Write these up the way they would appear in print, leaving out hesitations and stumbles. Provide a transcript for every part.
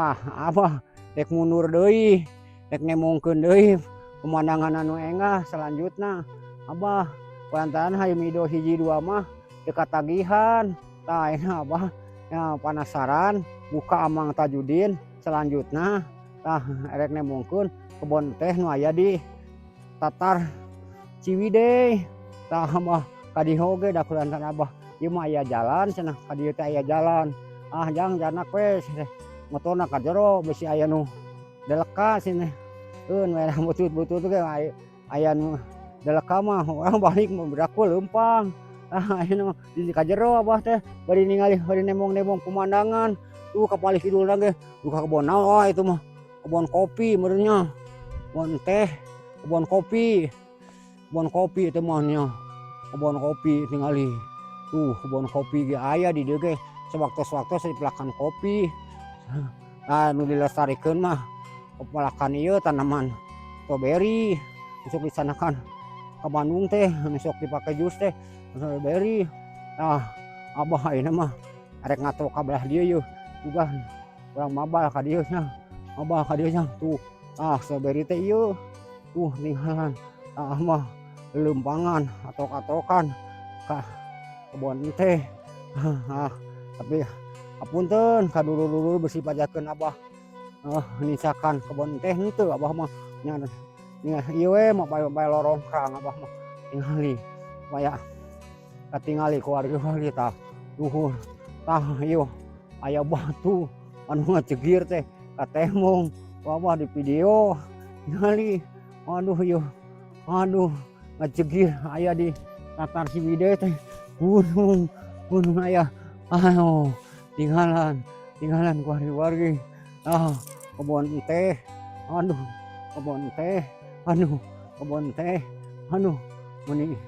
Tah, Abah rek mundur deui, rek nembongkeun deui pemandangan anu engah selanjutna. Abah kulantaran hayu video hiji dua mah teu katagihan. Tah, ayeuna Abah ya penasaran buka Amang Tajudin selanjutna. Tah, erek nembongkeun kebon teh nu aya di Tatar Ciwidey. Tah, Abah ka dieu oge da kulantaran Abah ieu mah aya jalan cenah, ka dieu teh aya jalan. Ah, jang janak we motorna ka jero bisi aya nu deleka cenah. Eun we butut-butut ge aya nu deleka mah urang balik mah beraku leumpang. Ah, ayeuna mah di ka jero Abah teh bari ningali, bari nembong-nembong pemandangan. Tuh, ka palih kidulna ge duka kebon naon. Oh, itu mah kebon kopi meureun nya. Kebon teh, kebon kopi. Kebon kopi itu mah nya. Kebon kopi tingali. Tuh, kebon kopi ge aya di dieu ge, sewaktu-sewaktu dipelakan kopi. Nah, nu dilestarikeun mah pepelakan ieu tanaman strawberry. Sok disanakan ka Bandung teh, nu sok dipake jus teh strawberry. Tah, Abah ayeuna mah arek ngatok ka belah dieu yeuh. Sugan urang mabal ka dieu nya. Mabal ka dieu nya. Tuh, tah strawberry teh ieu. Tuh, tinggalan. Tah mah leumpangan atok-atokan ka kebon teh. Ah, tapi apunten ka dulur-dulur bisi pajakeun Abah nincakan kebon teh, henteu. Abah mah nya nya ieu we mah bae lorongkrang Abah mah, tingali supaya katingali ku wargi-wargi. Tah, luhur. Tah, ieu aya batu anu ngacegir teh katembong ku Abah di video, tingali. Aduh, ieu, aduh, ngacegir aya di Tatar Ciwidey teh, gunung gunung aya. Aduh, tinggalan, tinggalan ku wargi-wargi. Ah, kebon teh, aduh, kebon teh, aduh, kebon teh, aduh, meni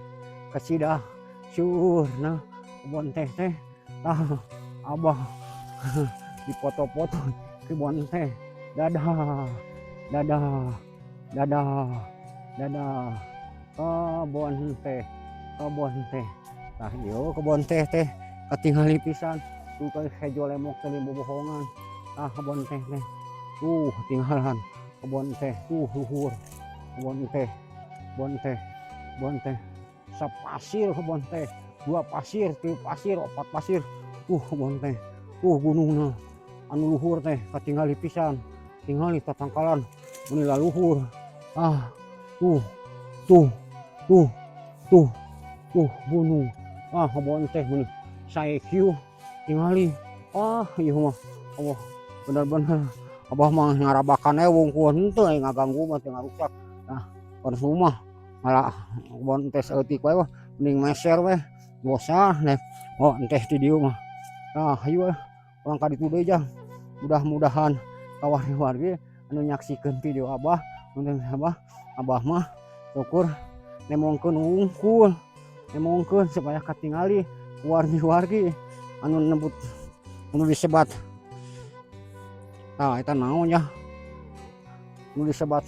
kasida syuurna kebon teh teh. Ah, Abah dipoto-foto kebon teh. Dadah, dadah, dadah, dadah, kebon teh, kebon teh. Tah, ieu kebon teh teh katingali pisan. Tuh kan hejo lemok teh bobohongan. Tah, kebon teh teh. Tuh, tinggalan kebon teh tuh luhur. Kebon teh, kebon teh, kebon teh. Sapasir kebon teh, dua pasir, tilu pasir, opat pasir. Tuh, kebon teh. Tuh, gunungna anu luhur teh katingali pisan. Tingali tatangkalan meni laluhur. Ah, tuh, tuh, tuh, tuh, tuh gunung. Ah, kebon teh meni sae kieu tingali. Ah, ieu mah Allah bener-bener Abah mah ngarabakan we wungkul, henteu aya ngaganggu mah, teu ngarusak. Nah, percuma malah kebon teh saeutik wae wah mending meser we dosa deh. Oh, teh di dieu mah. Nah, hayu ah urang ka ditu deui jang. Mudah-mudahan ka wargi-wargi anu nyaksikeun video Abah, nonton Abah, Abah mah syukur nembongkeun wungkul, nembongkeun supaya katingali wargi-wargi anu nebut anu disebat. Tah, eta naon ya? Nu disebat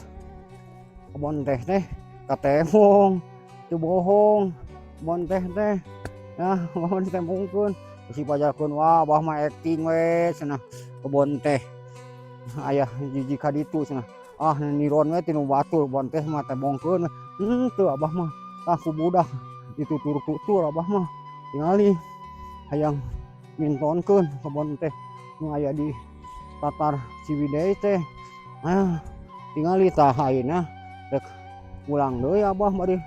kebon teh teh katembong, teu bohong. Kebon teh teh ya mohon ditembongkeun. Bisi pajakeun wah Abah mah acting we cenah, kebon teh aya jijik ka ditu cenah. Ah, niron we tinu batur kebon teh mah tembongkeun. Henteu, Abah mah. Tah, ku budak ditutur-tutur Abah mah tingali hayang mintonkeun kebon teh nu aya di Tatar Ciwidey teh. Ah, tingali. Tah, ayeuna rek pulang deui Abah bari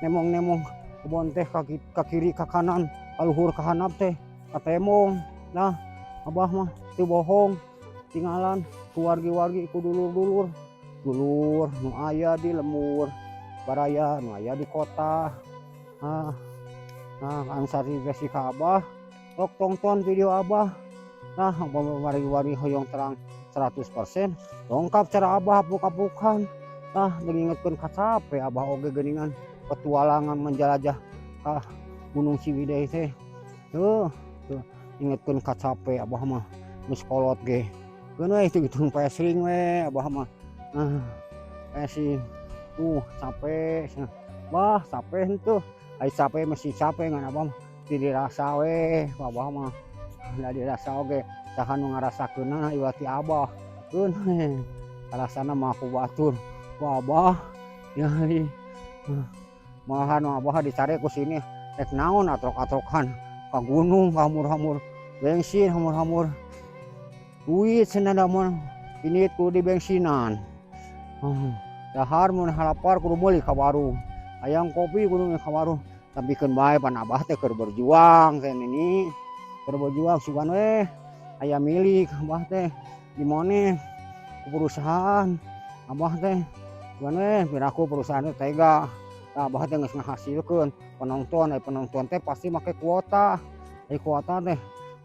nembong-nembong kebon teh ka kiri ka kanan, ka luhur ka handap teh katembong. Nah, Abah mah teu bohong, tinggalan ku wargi-wargi, ku dulur-dulur, dulur nu aya di lembur baraya, nu aya di kota. Ah, nah, anu sarivesi ka Abah sok tonton video Abah. Nah, wargi-wargi hoyong terang 100% lengkap cara Abah apuk-apukan. Tah, ngingetkeun kacape Abah oge geuningan petualangan menjelajah ka Gunung Ciwidey teh. Tuh, tuh ingetkeun kacape Abah mah geus kolot ge. Keun we hitung-hitung pesring we Abah mah. Ah, pesing. Tuh, capek cenah. Wah, capek henteu. Ai capek mesti capek, ngan Abah mah teu dirasa we Abah mah. Da dirasa oge saha nu ngarasakeunna iwati Abah. Keun we kalasana mah ku batur ku Abah nyai. Malahan Abah dicari ku sini rek naon atrok-atrokan ka gunung, hamur-hamur bensin, hamur-hamur duit cenah, da mun ini kudu di bensinan. Dahar mun halapar kudu meuli ka warung, hayang kopi kudu ka warung. Tapi keun bae, pan Abah teh keur berjuang teh, Nini, keur berjuang. Sugan we aya milik Abah teh dimone ku perusahaan Abah teh. Sugan we piraku perusahaan teh tega. Tah, Abah teh geus ngahasilkeun penonton, ai penonton teh pasti make kuota, ai kuota teh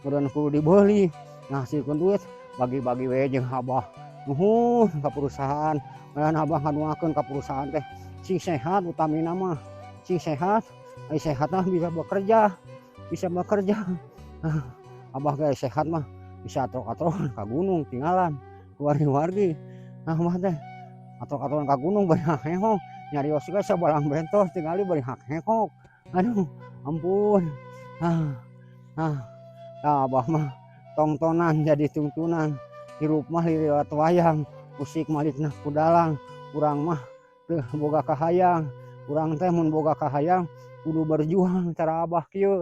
meureun kudu dibeli, ngahasilkeun duit, bagi-bagi we jeung Abah. Nuhun ka perusahaan. Malahan Abah ngadoakeun ka perusahaan teh sing sehat, utamina mah sing sehat. Ai sehat mah bisa bekerja, bisa bekerja. Abah ge sehat mah bisa atrok-atrokan ka gunung, tinggalan wargi-wargi. Nah, Abah teh atrok-atrokan ka gunung bari hehok, nyarios ge sabalang bentor tingali bari hehok. Aduh, ampun. Ah ah, tah, Abah mah tongtonan jadi tuntunan, hirup mah liliwat wayang, musik malikna ku dalang. Urang mah teu boga kahayang, urang teh mun boga kahayang kudu berjuang, cara Abah kieu.